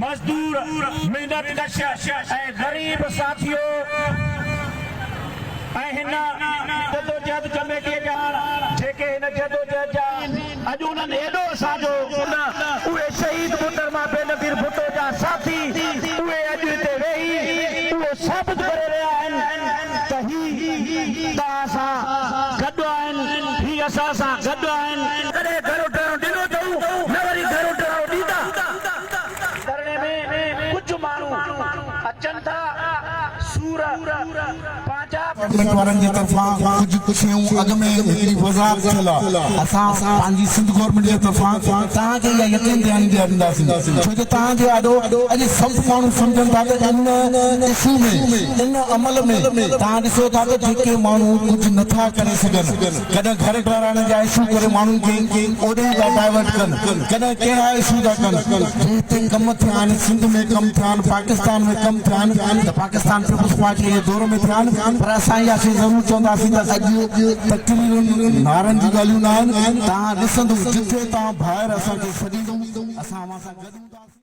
مزدور، محنت ڪش ۽ غريب ساٿيو ۽ هن جدوجهد ڪميٽيء جا جيڪي هن جدوجهد جا اڄ انهن ايڏو اسان جو اهي شهيد محترمه بينظير ڀٽو جا ساٿي اهي اڄ هتي ويهي اهو ثابت ڪري رهيا آهن ته هي توهان سان گڏ آهن، هي اسان سان گڏ آهن. ڪڏهن گهر اڏارڻ ڏنو اٿئون نه وري گهر اڏارڻ ڏيندا. ڌرڻي ۾ ڪجهه ماڻهو اچن ٿا سور پنهنجا. گورنمينٽ وارن جي طرفان ڪجهه شيون اڳ ۾ هڪڙي وضاحت ٿيل آ اسان پنهنجي سنڌ گورنمينٽ جي طرفان توهان کي اها يقين دهاني ڏيارينداسين ڇو جو توهان جي آڏو اڄ سڀ ماڻهو سمجهن ٿا ته ان اشو ۾ ان عمل ۾ توهان ڏسو ٿا ته جيڪي ماڻهو ڪجهه نٿا ڪري سگهن ڪڏهن گهر ٺهرائڻ جا اشو ڪري ماڻهن کي اوڏي ٿا ڊائيورٽ ڪن، ڪڏهن ڪهڙا اشو ٿا ڪن، جي هتي ڪم ٿيا آهن، سنڌ ۾ ڪم ٿيا آهن، پاڪستان ۾ ڪم ٿيا آهن ته پاڪستان پيپلز پارٽيء جي دور ۾ ٿيا آهن پر اسان اها شيء ضرور چونداسين ته اڄ تقريرن نعرن جون ڳالهيون نه آهن، توهان ڏسندو جٿي توهان ڀائر اسان کي سڏيندو اسان اوهان سان گڏ هونداسين.